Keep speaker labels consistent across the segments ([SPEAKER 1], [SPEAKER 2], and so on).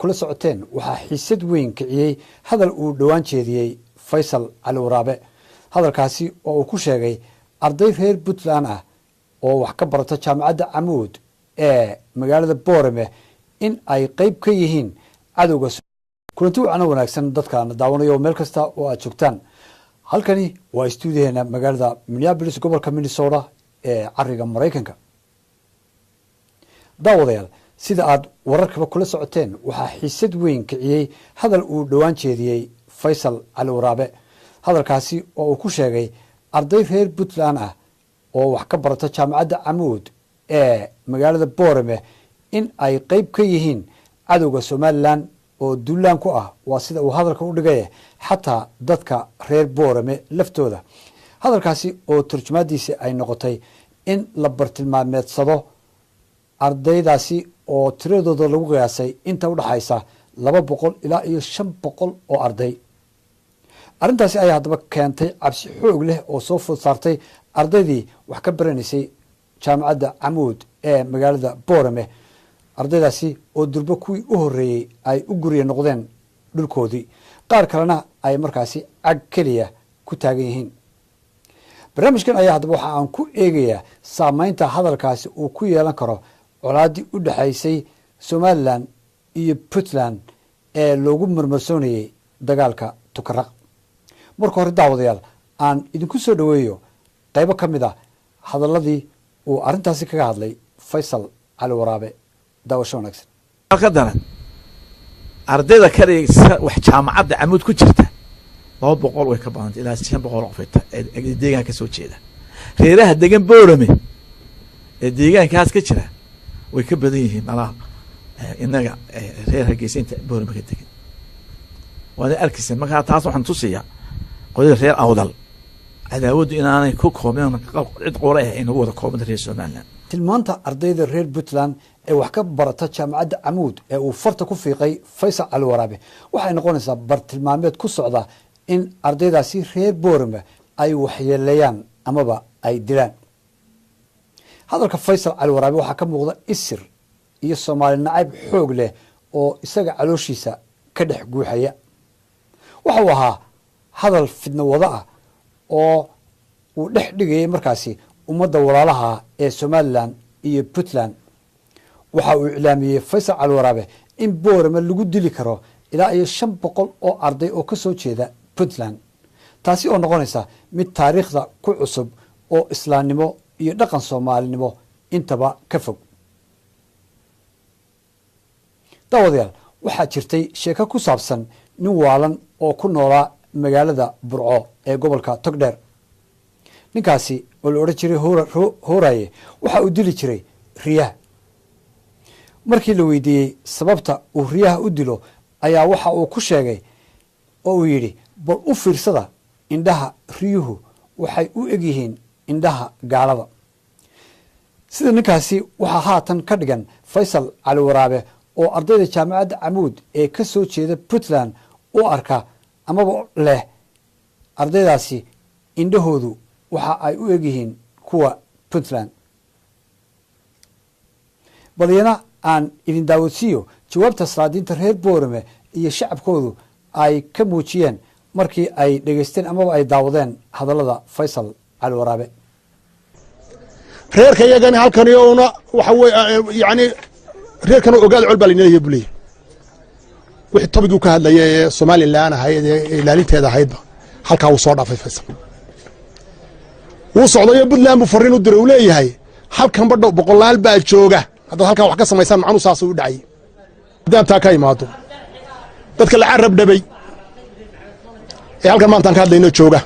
[SPEAKER 1] Kula socoteen, waxaa xiisad weyn kiciyey hadal uu dhowaan jeediyey Faysal Cali Waraabe. Hadalkaasi oo uu ku sheegay arday reer Puntland ah oo wax ka barata Jaamacadda Camuud ee magaalada Boorame in ay qeyb ka yihiin cadowga. Kulanti wacno wanaagsan dadkaana daawanayo meel kasta oo aad joogtaan. Halkani waa istuudiyaheena magaalada Minneapolis, gobolka Minnesota ee cariga Maraykanka. Daawadayaal, sida aad wararkaba kula socoteen, waxaa xiisad weyn kiciyey hadal uu dhowaan jeediyey Faysal Cali Waraabe. Hadalkaasi oo uu ku sheegay arday reer Puntland ah oo wax ka barata Jaamacadda Camuud ee magaalada Boorame in ay qeyb ka yihiin cadowga Somaliland oo duulaan ku ah, waa sida uu hadalka u dhigaya, xataa dadka reer Boorame laftooda. Hadalkaasi oo turjumaadiisi ay noqotay in la bartilmaameedsado ardaydaasi oo tiradooda lagu qiyaasay inta udhexaysa 200 ilaa iyo 500 oo arday. Arrintaasi ayaa haddaba keentay cabsi xoog leh oo soo food saartay ardaydii wax ka baranaysay Jaamacadda Camuud ee magaalada Boorame, ardaydaasi oo durbo kuwii u horreeyey ay u gurya noqdeen dhulkoodii, qaar kalena ay markaasi cag keliya ku taagan yihiin. Barnaamijkan ayaa haddaba waxa aan ku eegayaa saameynta hadalkaasi uu ku yeelan karo colaaddii u dhexaysay Somaliland iyo Puntland ee loogu marmarsoonayey dagaalka Tukaraq. Marka hore, daawadayaal, aan idinku soo dhoweeyo qaybo ka mid a hadaladii uu arrintaasi kaga hadlay Faysal Cali Waraabe. Daawasho wanaagsan.
[SPEAKER 2] Ka daran ardayda kadhigsa wax Jaamacadda Camuud ku jirta 200 way ka badantay, ilaa 500 qof ee deegaanka ka soo jeeda. Reeraha degan Boorame ee deegaankaas ka jira way ka badan yihiin malaha inaga reer Hargeysa inta Boorame ka degan, waana arkaysa. Markaa taas waxaan tusiyaa qolyada reer Awdal cadaawaddu inaanay ku koobnayn cid qura ah, inagu wada koobanta reer Somaliland.
[SPEAKER 1] Tilmaanta ardayda reer Puntland ee wax ka barata Jaamacadda Camuud ee uu farta ku fiiqay Faysal Cali Waraabe waxay noqonaysaa bartilmaameed ku socda in ardaydaasi reer Boorame ay waxyeeleeyaan amaba ay dilaan. Hadalka Faysal Cali Waraabe waxaa ka muuqda isir iyo Soomaali nacayb xoog leh oo isaga calooshiisa ka dhex guuxaya. Waxa uu ahaa hadal fidno wado ah oo uu dhex dhigayay markaasi ummadda walaalaha ee Somaliland iyo Puntland. Waxa uu iclaamiyey Faysal Cali Waraabe in Boorame lagu dili karo ilaa iyo 500 oo arday oo ka soo jeeda Puntland, taasi oo noqonaysa mid taariikhda ku cusub oo islaamnimo iyo dhaqan Soomaalinimo intaba ka fog. Daawadayaal, waxaa jirtay sheeko ku saabsan nin waalan oo ku noolaa magaalada Burco ee gobolka Togdheer. Ninkaasi oo la odhan jiray Hooraye waxa uu dili jiray riyaha. Markii la weydiiyey sababta uu riyaha u dilo ayaa waxa uu ku sheegay oo uu yidhi: "Bal u fiirsada indhaha riyuhu, waxay u egyihiin indhaha gaalada." Sida ninkaasi waxaa haatan ka dhigan Faysal Cali Waraabe oo ardayda Jaamacadda Camuud ee ka soo jeeda Puntland u arka amaba leh ardaydaasi indhahoodu waxa ay u egyihiin kuwa Puntland. Balyana aan idin daawadsiiyo jawaabta salaadiinta reer Boorame iyo shacabkoodu ay ka muujiyeen markii ay dhegeysteen amaba ay daawadeen hadallada Faysal Cali Waraabe.
[SPEAKER 3] Reerka iyagani halkan iyona waxa wey, yani reerkan ogaada col baa lainaleeyahy buu leeyahy. Wixii tobigii ka hadlaya ee Somaliland ahayd ee ilaalinteeda ahaydba halkaa wuu soo dhaafay Faysal. Wuu socdayo Puntland buu farriin u diray, uu leeyahay halkan badhow boqolaal baa jooga, haddaad halkan wax ka samaysaan. Macnuu saasuu u dhacayay. Haddaan taa ka imaado, dadka la carab dhabay ee halkan maantaan ka hadlayno jooga,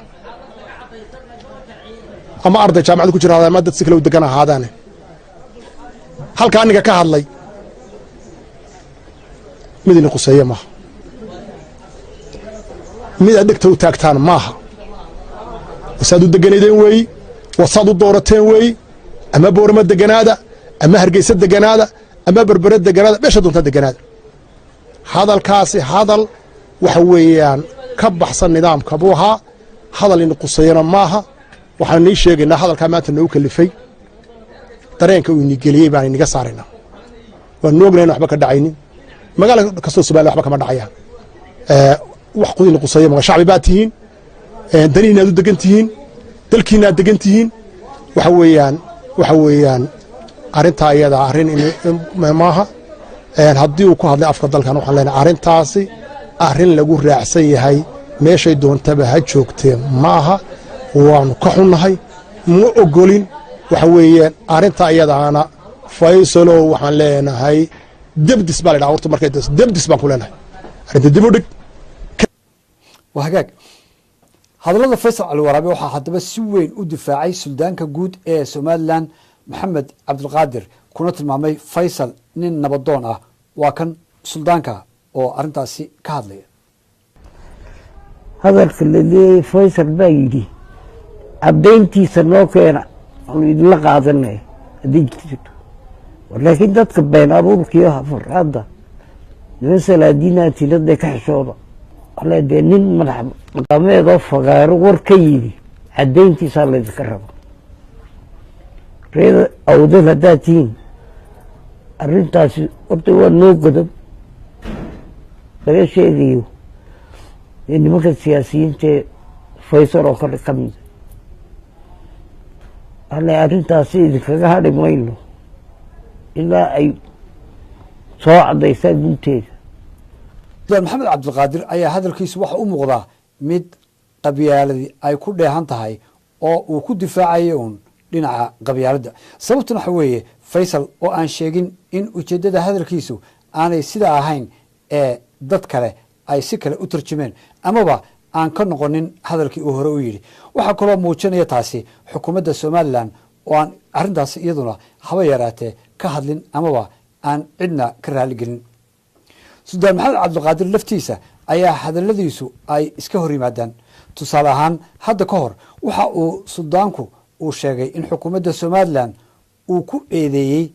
[SPEAKER 3] ama arday jaamacada ku jira ama dad si kale u degan ahaadaane, halkaa aniga ka hadlay mid ini quseeye maaha, mid aad dhegta u taagtaan maaha. Wasaad u deganaydeen weeyi, wasaad u doorateen weeyi. Ama Boorama deganaada, ama Hargeysa deganaada, ama Berbere deganaada, meesha doontaa deganaada. Hadalkaasi hadal waxa weeyaan ka baxsan nidaamka buu ahaa, hadal ini quseeyana maaha. Waxaanu nii sheegaynaa hadalkaa maanta noogu kalifay dareenka uu ini geliyey baan iniga saaraynaa. Waanu ognahay in waxba ka dhacaynin, Magaalo kastoo Somaliland waxba kama dhacayaan. Wax qudin quseeya ma shacbi baa tihiin, danihiina aad u degan tihiin, dalkiina aad degan tihiin. Waxa weeyaan arrintaa iyada arrin maaha. Haddii uu ku hadlay afka dalkan, waxaan leenahay arrintaasi arrin lagu raacsan yahay meeshay doontaba ha joogtee maaha. Waanu ka xunnahay, ma ogolin. Waxa weeyaan arrintaa iyadaana, Faysalow, waxaan leenahay debdis baa la dhaha horta. Markay debdis baan ku leenahay, arrinta dib u dhig.
[SPEAKER 1] Waa hagaag. Hadallada Faysal Cali Waraabe waxaa haddaba si weyn u difaacay suldaanka guud ee Somaliland, Maxamed Cabdilqaadir, kuna tilmaamay Faysal nin nabadoon ah. Waa kan suldaanka oo arrintaasi ka hadlaya.
[SPEAKER 4] Hadalka la leeyay Faysal baa yidhi, caddayntiisa noo keena, aanu idinla qaadanay haddii jirto. Laakiin dadka been abuurkiyo farxadda niman salaadiinaa tiladee ka xishooda. Wala dee nin madax dhaqameed oo fagaaro war ka yidhi, caddayntiisaa laydinka raba. Reer Awdal haddaad tihiin, arrintaasi horta waa noo godob laga sheegayo ee nimanka siyaasiyiintaee Faysal oo kale ka mida. Alle arrintaasi idinkaga hadhi mayno ilaa ay soo caddaysaa gunteeda.
[SPEAKER 1] Suldaan Maxamed Cabdilqaadir ayaa hadalkiisu waxa u muuqdaa mid qabyaaladii ay ku dheehan tahay oo uu ku difaacaya uun dhinaca qabyaaladda. Sababtuna waxa weeye Faysal oo aan sheegin in ujeeddada hadalkiisu aanay sidaa ahayn ee dad kale ay si kale u tarjumeen amaba aan ka noqonin hadalkii uu hore u yidhi. Waxaa kaloo muujinaya taasi xukuumadda Somaliland oo aan arrintaasi iyaduna haba yaraatee ka hadlin amaba aan cidna ka raaligelin. Suldaan Maxamed Cabdilqaadir laftiisa ayaa hadalladiisu ay iska hor yimaadaan. Tusaale ahaan, hadda ka hor waxa uu suldaanku uu sheegay in xukuumadda Somaliland uu ku eedeeyey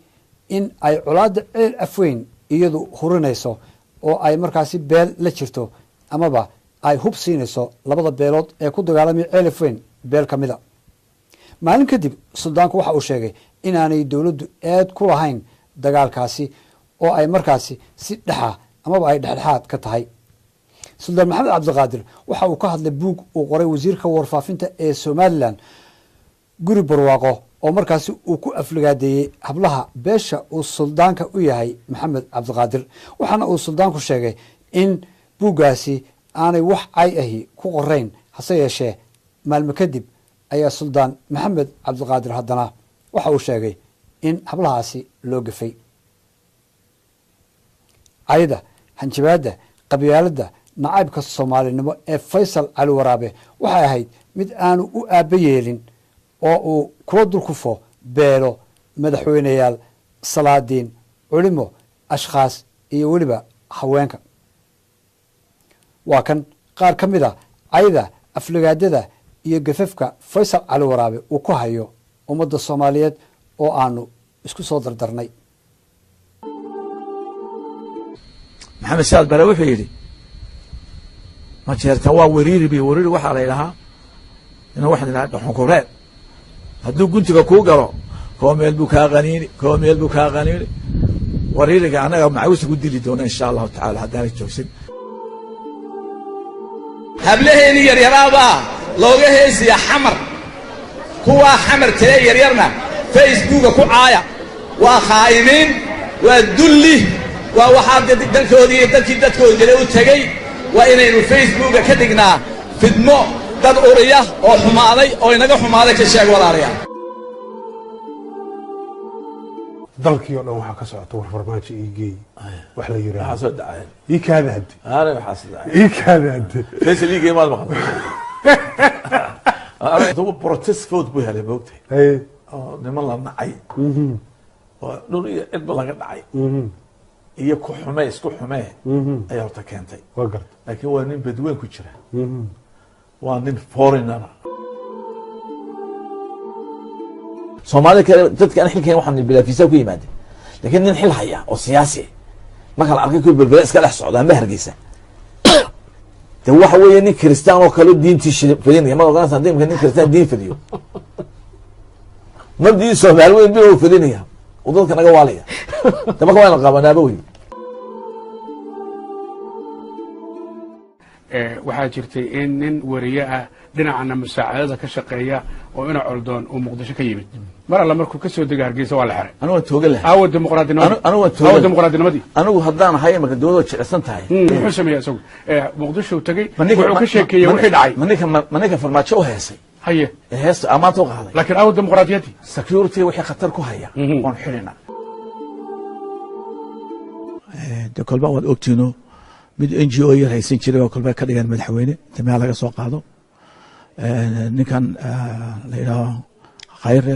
[SPEAKER 1] in ay colaadda Ceel Afweyn iyadu hurinayso oo ay markaasi beel la jirto amaba ay hub siinayso labada beelood ee ku dagaalamaya Ceel Afweyn beel ka mida. Maalin kadib suldaanku waxa uu sheegay inaanay dowladdu eed ku lahayn dagaalkaasi oo ay markaasi si dhexa amaba ay dhexdhexaad ka tahay. Suldaan Maxamed Cabdiqaadir waxa uu ka hadlay buug uu qoray wasiirka warfaafinta ee Somaliland, Guri Barwaaqo, oo markaasi uu ku afligaadeeyey hablaha beesha uu suldaanka u yahay Maxamed Cabdiqaadir. Waxaana uu suldaanku sheegay in buuggaasi aanay wax cay ahi ku qorayn. Hase yeeshee maalmo kadib ayaa Suldaan Maxamed Cabdiqaadir haddana waxa uu sheegay in hablahaasi loo gafay. Cayda, hanjabaadda, qabyaaladda, nacaybka soomaalinimo ee Faysal Cali Waraabe waxay ahayd mid aanu u aabba yeelin oo uu kula dulkufo beelo, madaxweyneyaal, salaadiin, culimo, ashkhaas iyo weliba haweenka. Waa kan qaar ka mid a cayda, aflagaadada iyo gafafka Faysal Cali Waraabe uu ku hayo ummadda Soomaaliyeed oo aanu isku soo dardarnay.
[SPEAKER 2] Maxamed Saad Bare wuxuu yidhi ma jeertaan waa wariiri bi wariiri. Waxaa la yidhahaa ina waxaan idhaha dhaxunkureeb hadduu guntiga kuu galo, koo meel buu kaa qaniini, koo meel buu kaa qaniini. Wariiriga annaga macawisa ku dili doona, insha Allahu tacala, haddaanay joogsin.
[SPEAKER 5] Hablaheennii yaryaraabaa looga heesiya Xamar. Kuwaa Xamar tee yaryarna Facebooka ku caaya. Waa khaa'imiin, waa dulli, waa waxaa dalkoodii iyo dalkii dadkooda jira u tegey. Waa inaynu Facebooka ka dhignaa fidmo dad uriya oo xumaaday oo inaga xumaaday ka sheeg, walaalayaal.
[SPEAKER 6] Dalkii oo dhan waxaa ka socota war Farmaajo ii geey wax la
[SPEAKER 2] waxaa
[SPEAKER 6] yiraahdo.
[SPEAKER 2] Soo dhaceen.
[SPEAKER 6] Ii kaada hadde.
[SPEAKER 2] Aana waxaa soo dhacay.
[SPEAKER 6] Ii kaada hadde.
[SPEAKER 2] Faisal ii geey maad maqal. Adugu protest vote buu helay, moogtahay, oo niman la nacay oo dhul iyo cidba laga dhacay iyo ku xumee isku xumee ayaa horta keentay.
[SPEAKER 6] Waa garta.
[SPEAKER 2] Laakiin waa nin badweyn ku jira, waa nin foreigner. Soomaalida kale dadka aan xilkayn waxaan bilaa fiisa ku yimaade, laakiin nin xil haya oo siyaasi marka la arkay kuwi Berbera iska dhex socda ama Hargeysa, de waxa weeye nin kristaan oo kale diintii fidinaya. Ma ogaanaysa haddii imka nin kristaan diin fidiyo, mabdii Soomaali weyn bi fidinaya oo dadka naga waalaya, de marka waa la qabanaaba wey.
[SPEAKER 7] Waxaa jirtay in nin wariye ah, dhinacana musaacadada ka shaqeeya, oo ina Coldoon uu Muqdisho ka yimid. Mar alla markuu ka soo degay Hargeysa waa la xiray.
[SPEAKER 2] Anigu waan toogan lahaa.
[SPEAKER 7] Aawa dimuqraadinimadii?
[SPEAKER 2] Anigu waan toogan.
[SPEAKER 7] Aawa dimuqraadinimadii?
[SPEAKER 2] Anigu haddaan ahay imaka dowladoo jilicsan tahay.
[SPEAKER 7] Muxuu sameeyey isagu? Muqdisho tegey, wuxuu ka sheekeeyey wixii dhacay.
[SPEAKER 2] Ma ninka Farmaajo u heesay?
[SPEAKER 7] Haye.
[SPEAKER 2] Ee heesta amaanta u qaaday.
[SPEAKER 7] Laakiin aawa dimuqraadiyaddii?
[SPEAKER 2] Security wixii khatar ku haya waan xidhina. De kolba waad ogtiino, mid NGO yar haysan jiray oo kolba ka dhigan madaxweyne inta meel laga soo qaado. Ninkan la yidhaaho Khayre,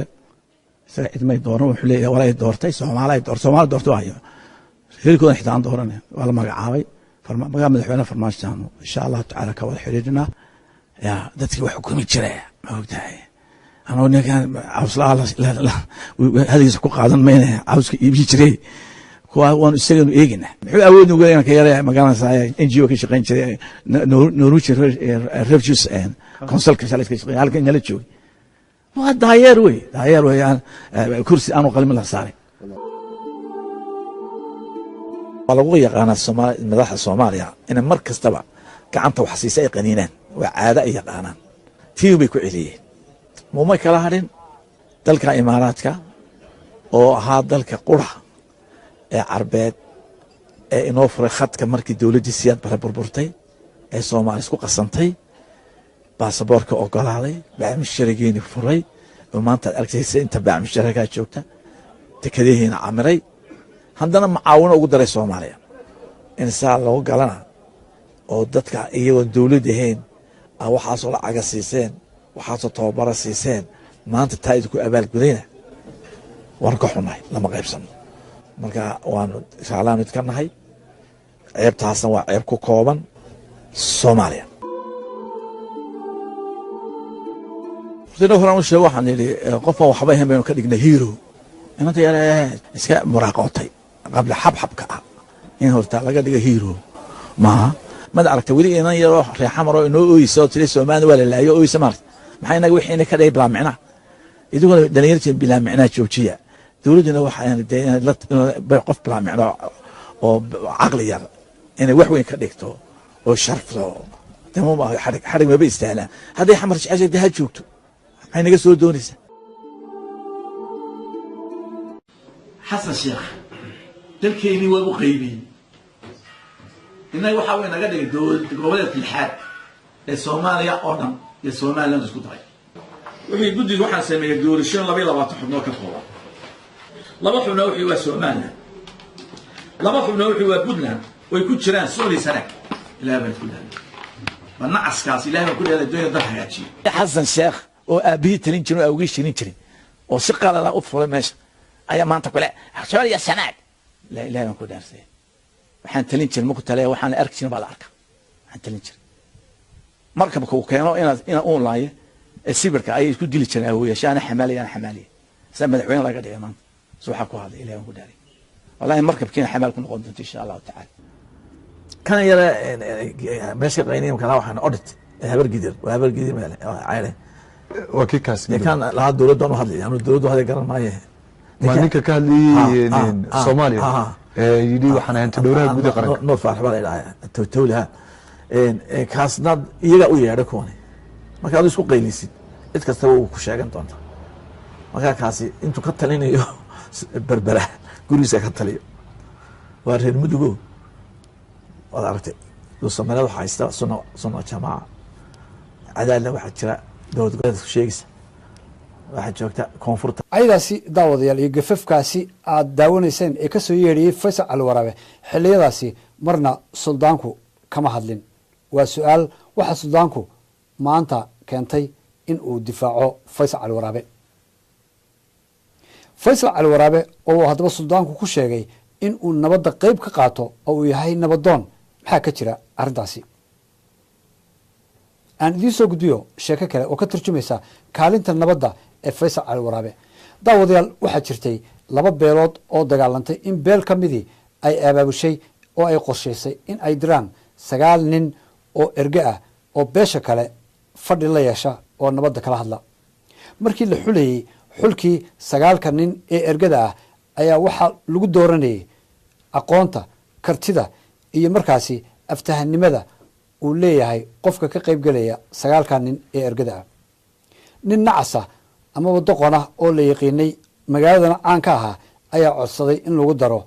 [SPEAKER 2] isaga cidmay dooran. Wuxuu leeyahay walay doortay, Soomaali ay doortay, Soomaali doortay waayo reerkoodan xitaa aan dooranay, waa la magacaabay magaa madaxweyne. Farmaajotaanu insha Allahu tacaala ka wada xidhiidhinaa. Ya dadkii wax xukumi jira, ma ogtahay, anuu ninkan cawslaha hadigiisa ku qaadan mayna, cawska iibin jiray kuwa waanu isaganu eegina. Muxuu awood ugu leeyahay ka yara magaranaysaa NGO ka shaqayn jiray, Norwegian Refugees Council ka shaqeyn, halkan nala joogay? Waa daayeer wey, daayeer wey, aan kursi aanu qalmin la saaray. Waa lagu yaqaanaa Soomaali, madaxda Soomaaliya inay mar kastaba gacanta wax siisa ay qaniinaan, waa caado ay yaqaanaan. Tii bay ku celiyeen, mumay kala hadhin. Dalka Imaaraadka oo ahaa dalka qura ee Carbeed ee inoo furay khadka markii dowladdii Siyaad Bare burburtay ee Soomaali isku qasantay, baasaboorka ogolaaday, baacmusharageeni furay oo maanta aad arkaysa inta baacmusharagaa joogta, dekadahiina camiray, haddana macaawino ugu daray Soomaaliya in saa loo galana oo dadka iyagoon dowlad ahayn waxaasoo lacaga siiseen, waxaasoo tababara siiseen, maanta taa idinku abaalgudayna waanu ka xunnahay, lama qaybsano. Marka waanu raalaan mid ka nahay, ceebtaasna waa ceeb ku kooban Soomaaliya. Horta horaan u sheego, waxaan yidhi qofaan waxba ahayn baynu ka dhignay hero. Inanta yare iska muraaqootay qabla xabxabka ah in horta laga dhigo hero maaha. Mad aragta weli inan yaroo reexamar oo inoo ooyeysa oo tiri Soomaaliya waa la laayo ooyeysa? Maarta maxaa inaga wixii ka dhigay bilaa micnaa? Idiguna dhalinyartiin bilaa micnaa joojiya. Dowladduna waxa dee qof bilaa micno oo caqli yar inay wax weyn ka dhigto oo sharfto dee ma xadhig, xadhig maba istaalaan. Hadday Xamar jeceshay dee ha joogto, maxay naga soo doonaysaa? Xasan Sheekh dalkeennii waa u qaybiyey. Innaga waxaa way naga dhigay dowlad goboleedka lixaad ee Soomaaliya oo dhan iyo Somaliland isku daray. Wixii guddiga waxaan sameeyey doorasho 22 xubnood ka kooban. Laba xubnood wixii waa Somaliland, laba xubnood wixii waa Puntland, way ku jiraan Sool, Sanaag. Ilaah baan isku dhahay, ma nacaskaas Ilaah baan ku dhahay doonaya dal hagaajiyo. Xasan Sheekh oo aabihii talin jirin oo awgii shirin jirin oo si qalala u furay meesha ayaa maanta kule Sool iyo Sanaag. La Ilaah baan ku dhaarsay, waxaan talin jirin maku taleeya, waxaan arki jirin baa la arka. Waxaan talin jirin markabka uu keeno inaad ina uun laaye ee sibirka ayay isku dili jireen awooyaasha, ana xamaaliya, ana xamaaliya, saa madaxweyne laga dhigay maanta. So waxaa ku hadlay, Ilaah baan ku dhaaray, wallahi markabkiina xamaal ku noqon doonto insha Allahu tacaala. Kan yara meesha qaynayim kala waxaan audit Habar Gidir, waa Habar Gidir meel cayre.
[SPEAKER 8] Waa kii kaas
[SPEAKER 2] kan lahaa dowladdan u hadlay, anu dowladdu hadlay garan maaye.
[SPEAKER 8] Ma ninka ka hadlayey Soomaaliya yidhi waxaan ahayn dhowraha guud ee qaranka?
[SPEAKER 2] Noor Faarax baa la idhahaa, towtowlaha kaasna iyagaa u yeedhay kuwani. Marka adu isku qaylisid, cid kastaba uu ku sheegan doonta. Markaa kaasi intuu ka talinayo Berbera gurigiisa ka taliyo, waa reer Mudugo, waad aragtay. Soomaaliyad waxaa haysta Sunna Jamaaca, Cadaalna waxaa jira dowlad goboleedka sheegaysa, waxaa joogta koonfurta.
[SPEAKER 1] Caydaasi, daawadayaal, iyo gafafkaasi aad daawanayseen ee ka soo yeedhiyey Faysal Cali Waraabe xilliyadaasi marna suldaanku kama hadlin. Waa su-aal waxaa suldaanku maanta keentay in uu difaaco Faysal Cali Waraabe. Faysal Cali Waraabe oo uu haddaba suldaanku ku sheegay in uu nabadda qeyb ka qaato oo uu yahay nabadoon, maxaa ka jira arrintaasi? Aan idiin soo gudbiyo sheeko kale oo ka turjumaysa kaalinta nabadda ee Faysal Cali Waraabe. Daawadayaal, waxaa jirtay laba beelood oo dagaalantay in beel ka midii ay abaabushay oo ay qorshaysay in ay diraan 9 nin oo erge ah oo beesha kale fadhi la yeesha oo nabadda kala hadla. Markii la xulayey xulkii 9-ka nin ee ergada ah ayaa waxaa lagu dooranayay aqoonta, kartida iyo markaasi aftahanimada. Uu leeyahay qofka ka qayb gelaya sagaalka nin ee ergada ah, nin nacasa amaba doqon ah oo la yaqiinay, magaaladana caan ka ahaa, ayaa codsaday in lagu daro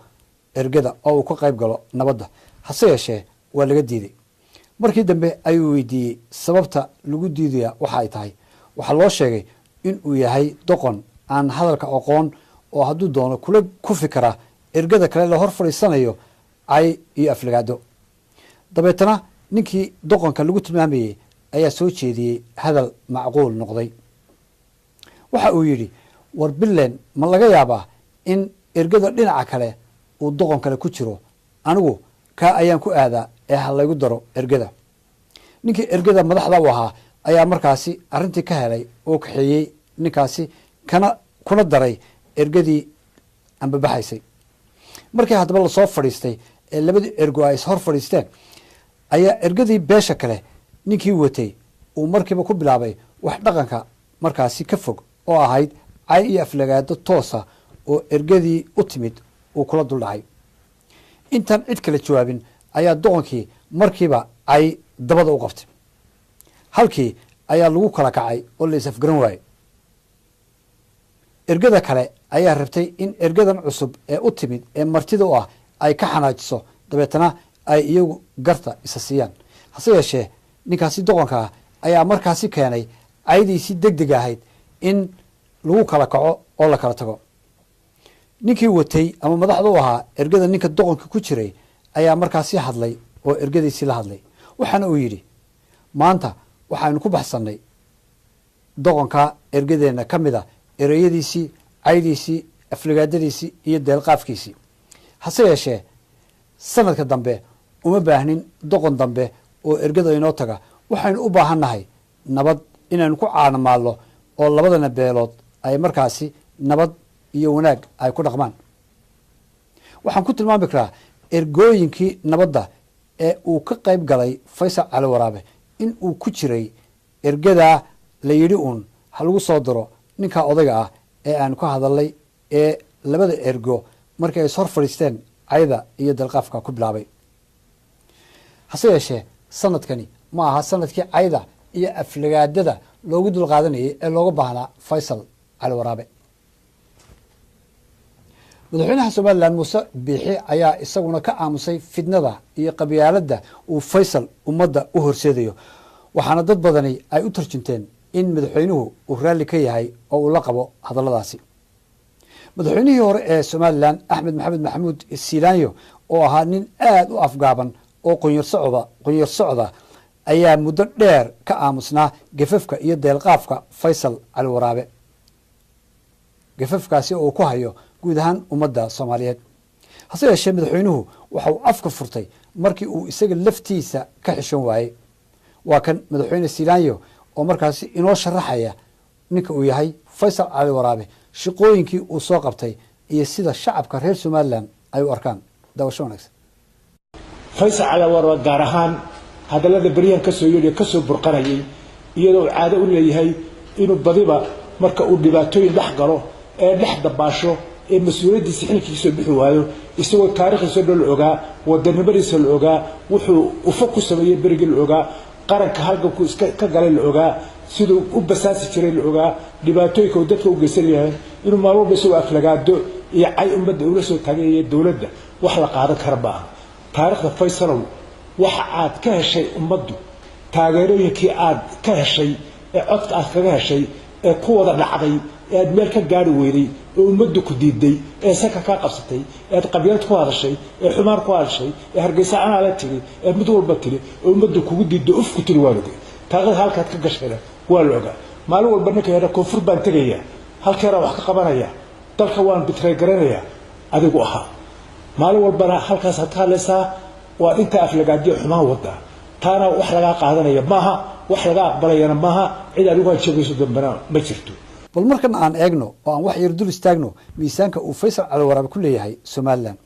[SPEAKER 1] ergada oo uu ka qayb galo nabadda. Hase yeeshee waa laga diiday. Markii dambe ayuu weydiiyey sababta lagu diidaya waxa ay tahay. Waxaa loo sheegay in uu yahay doqon aan hadalka aqoon oo hadduu doono kula kufi kara ergada kale la hor fadhiisanayo cay iyo aflagaado. Dabeetana ninkii doqonka lagu tilmaamayey ayaa soo jeediyey hadal macquul noqday. Waxa uu yidhi: "War bilen, ma laga yaabaa in ergada dhinaca kale uu doqon kale ku jiro? Anigu kaa ayaan ku aadaa ee ha laygu daro ergada." Ninkii ergada madaxda u ahaa ayaa markaasi arrintii ka helay oo kaxeeyey ninkaasi, kana kuna daray ergadii ambabaxaysay. Markii haddaba lasoo fadhiistay ee labadii ergo ay ishor fadhiisteen, ayaa ergadii beesha kale ninkii watay uu markiiba ku bilaabay wax dhaqanka markaasi ka fog oo ahayd cay iyo aflagaado toosa oo ergadii u timid uu kula duldhacay. Intaan cid kale jawaabin ayaa doqonkii markiiba cay dabada u qabtay. Halkii ayaa lagu kala kacay oo la is afgaran waayey. Ergada kale ayaa rabtay in ergadan cusub ee u timid ee martida u ah ay ka xanaajiso, dabeetana ay iyagu garta isa siiyaan. Hase yeeshee ninkaasi doqonka ah ayaa markaasi keenay caydiisii deg deg ahayd in lagu kala kaco oo la kala tago. Ninkii watay ama madaxda u ahaa ergada ninka doqonka ku jiray ayaa markaasi hadlay oo ergadiisii la hadlay. Waxaana uu yidhi: "Maanta waxaynu ku baxsannay doqonka ergadeenna ka mid a ereyadiisii, caydiisii, afligaadadiisii iyo deelqaafkiisii. Hase yeeshee sanadka dambe uma baahnin doqon dambe oo ergada inoo taga. Waxaynu u baahan nahay nabad inaynu ku caanamaalno oo labadana beelood ay markaasi nabad iyo wanaag ay ku dhaqmaan." Waxaan ku tilmaami karaa ergooyinkii nabadda ee uu ka qayb galay Faysal Cali Waraabe in uu ku jiray ergadaa la yidhi uun ha lagu soo daro ninka odayga ah ee aanu ka hadalnay, ee labada ergo markii ay is hor fadhiisteen cayda iyo dalqaafka ku bilaabay. Hase yeeshee sanadkani ma aha sanadkii cayda iyo aflagaadada loogu dulqaadanayay ee looga baahnaa Faysal Cali Waraabe. Madaxweynaha Somaliland Muuse Biixi ayaa isaguna ka aamusay fidnada iyo qabyaaladda uu Faysal ummadda u horseedayo, waxaana dad badani ay u tarjunteen in madaxweynuhu uu raalli ka yahay oo uu la qabo hadalladaasi. Madaxweynihii hore ee Somaliland Axmed Maxamed Maxamuud Siilaanyo, oo ahaa nin aada u afgaaban oo qonyar socda qonyar socda, ayaa muddo dheer ka aamusnaa gafafka iyo deelqaafka Faysal Cali Waraabe, gafafkaasi oo uu ku hayo guud ahaan ummadda Soomaaliyeed. Hase yeeshee madaxweynuhu waxa uu afka furtay markii uu isaga laftiisa ka xishan waayey. Waa kan madaxweyne Siilaanyo oo markaasi inoo sharaxaya ninka uu yahay Faysal Cali Waraabe, shaqooyinkii uu soo qabtay iyo sida shacabka reer Somaliland ay u arkaan. Daawasho wanaagsan.
[SPEAKER 9] Faysal Cali Waraabe, gaar ahaan hadallada beryahan kasoo yeedhiyo, kasoo burqanayay, iyadoo uu caado u leeyahay inuu badiba marka uu dhibaatooyin dhex galo ee dhex dabaasho ee mas-uuliyaddiisa xilkiisoo bixi waayo, isagoo taarikhdiisa dhan la ogaa, wadanimadiisa la ogaa, wuxuu ufo ku sameeyey berigii la ogaa, qaranka halganku iska ka galay la ogaa, siduu u basaasi jiray la ogaa, dhibaatooyinka uu dadka u geysan yahay, inuu maalin walba isagoo aflagaado iyo cay ummadda ula soo taaganyaya dowladda, wax la qaadan kara maaha. Taarikhda Faysalow, waxa aad ka heshay ummaddu, taageerooyinkii aad ka heshay ee codka aad kaga heshay ee ku wada dhacday ee aad meel ka gaari weyday ee ummaddu ku diiday ee sanka kaa qabsatay ee aad qabyaalad ku hadashay ee xumaan ku hadashay ee Hargeysa anaa la tiri ee mid walba tiri ee ummaddu kugu diiddo, uf ku tiri, waa la ogay. Taarikhda halkaad ka gashayna waa la ogaa. Maalin walba ninka yadha koonfur baan tegayaa, halkeeraan wax ka qabanaya, dalka waan betray garanayaa, adigu ahaa. Maalin walbana halkaasaad ka hadlaysaa, waa intaa aflagaadiyo xumaan wadaa. Taana wax lagaa qaadanaya maaha, wax laga aqbalayana maaha. Cid adigu hanjabayso dambena ma jirto.
[SPEAKER 1] Bal markan aan eegno oo aan wax yar dul istaagno miisaanka uu Faysal Cali Waraabe ku leeyahay Somaliland.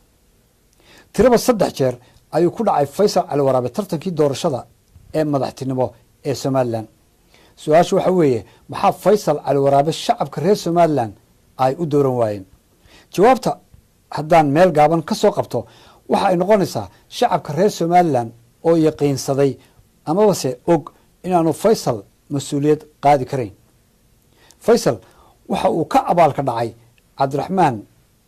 [SPEAKER 1] Tiraba saddex jeer ayuu ku dhacay Faysal Cali Waraabe tartankii doorashada ee madaxtinimo ee Somaliland. Su-aashu waxa weeye: maxaa Faysal Cali Waraabe shacabka reer Somaliland ay u dooran waayeen? Jawaabta haddaan meel gaaban ka soo qabto, waxa ay noqonaysaa shacabka reer Somaliland oo yaqiinsaday amabase og inaanu Faysal mas-uuliyad qaadi karayn. Faysal waxa uu ka abaalka dhacay Cabdiraxmaan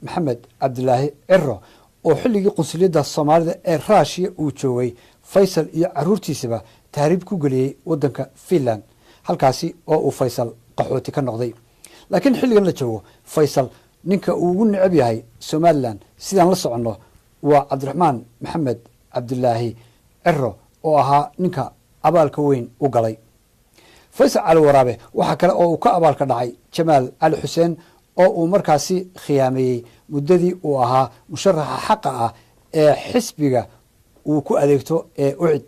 [SPEAKER 1] Maxamed Cabdilaahi Ciro oo xilligii qunsuliyadda Soomaalida ee Ruushiya uu joogay Faysal iyo caruurtiisaba tahriib ku geliyey waddanka Finland, halkaasi oo uu Faysal qaxooti ka noqday. Laakiin xilligan la joogo, Faysal ninka uu ugu necab yahay Somalilan, sidaan la soconno, waa Cabdiraxmaan Maxamed Cabdilaahi Ciro oo ahaa ninka abaalka weyn u galay. Faysal Cali Waraabe waxaa kale oo uu ka abaalka dhacay Jamaal Cali Xuseen oo uu markaasi khiyaameeyey muddadii uu ahaa musharaxa xaqa ah ee xisbiga uu ku adeegto ee UCID.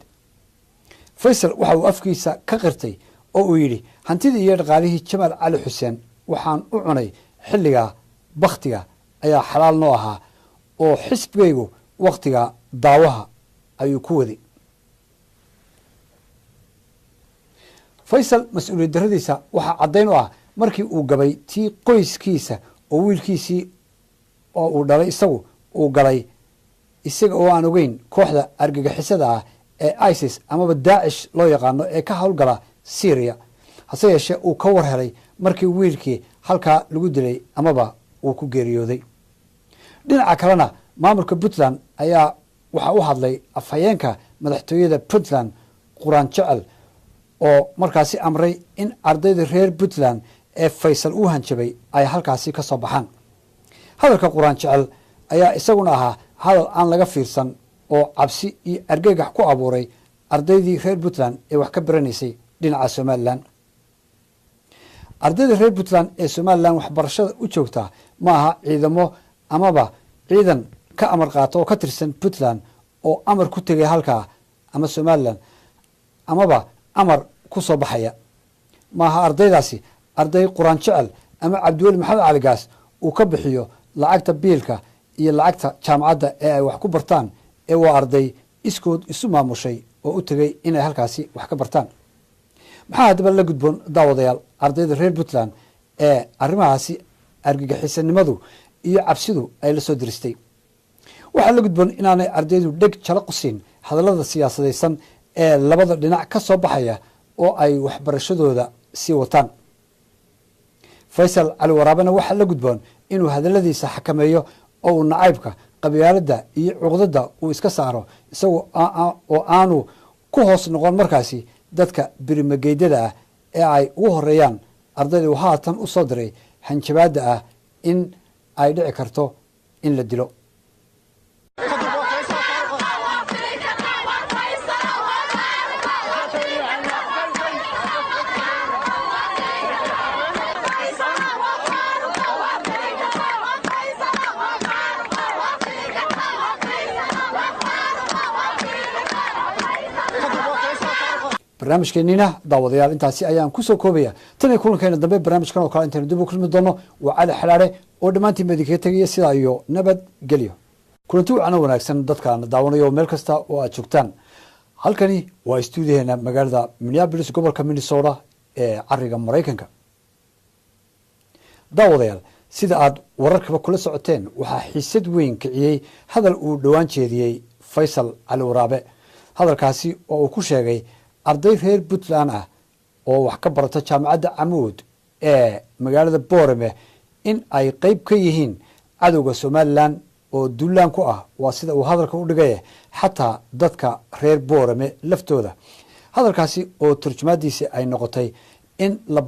[SPEAKER 1] Faysal waxa uu afkiisa ka qirtay oo uu yidhi: "Hantidii iyo dhaqaalihii Jamaal Cali Xuseen waxaan u cunay xilligaa bakhtiga ayaa xalaal noo ahaa oo xisbigaygu wakhtiga daawaha ayuu ku waday." Faysal mas-uuliyad daradiisa waxaa caddayn u ah markii uu gabay tii qoyskiisa oo wiilkiisii oo uu dhalay isagu uu galay, isaga oo aan ogeyn, kooxda argagixisada ah ee ISIS amaba Daacish loo yaqaano ee ka howlgala Syria, hase yeeshee uu ka war helay markii wiilkii halkaa lagu dilay amaba uu ku geeriyooday. Dhinaca kalena, maamulka Puntland ayaa waxaa u hadlay afhayeenka madaxtooyada Puntland, Quraan Jecel, oo markaasi amray in ardayda reer Puntland ee Faysal uu hanjabay ay halkaasi ka soo baxaan. Hadalka Quraan Jecel ayaa isaguna ahaa hadal aan laga fiirsan oo cabsi iyo argagax ku abuuray ardaydii reer Puntland ee wax ka baranaysay dhinaca Somalilan. Ardayda reer Puntland ee Somalilan waxbarashada u joogtaa ma aha ciidamo amaba ciidan ka amar qaata oo ka tirsan Puntland oo amar ku tegay halkaa ama Somalilan amaba amar ku soo baxaya. Maaha ardaydaasi arday Quraan Jecel ama Cabdiweli Maxamed Caligaas uu ka bixiyo lacagta biilka iyo lacagta jaamacadda ee ay wax ku bartaan, ee waa arday iskood isu maamushay oo u tegay inay halkaasi wax ka bartaan. Maxaa haddaba la gudboon, daawadayaal, ardayda reer Puntland ee arrimahaasi argagixisanimadu iyo cabsidu ay la soo diristay? Waxaa la gudboon inaanay ardaydu dheg jala qusin hadallada siyaasadaysan ee labada dhinac ka soo baxaya oo ay waxbarashadooda sii wataan. Faysal Cali Waraabena waxaa la gudboon inuu hadalladiisa xakameeyo oo uu nacaybka, qabyaaladda iyo cuqdadda uu iska saaro, isagoo oo aanu ku hoos noqon markaasi dadka birimageydada ah ee ay ugu horeeyaan ardayda uu haatan u soo diray hanjabaadda ah in ay dhici karto in la dilo. Barnaamijkeenina, daawadayaal, intaasi ayaan kusoo koobaya. Tan iyo kulankeena dambe barnaamijkan oo kale intaynu dib u kulmi doono, waa Cali Xalaare oo dhammaantiin ba idinkaga tegaya sidaa iyo nabad gelyo. Kulanti wacno wanaagsan dadkaan daawanayo meel kasta oo aad joogtaan. Halkani waa stuudiyaheena magaalada Minneapolis, gobolka Minnesota ee cariga Maraykanka. Daawadayaal, sida aad wararkaba kula socoteen, waxaa xiisad weyn kiciyey hadal uu dhowaan jeediyey Faysal Cali Waraabe, hadalkaasi oo uu ku sheegay arday reer Puntland ah oo wax ka barata jaamacadda Camuud ee magaalada Boorame in ay qeyb ka yihiin cadowga Somalilan oo duulaan ku ah, waa sida uu hadalka u dhigaya, xataa dadka reer Boorame laftooda. Hadalkaasi oo turjumaadiisi ay noqotay in la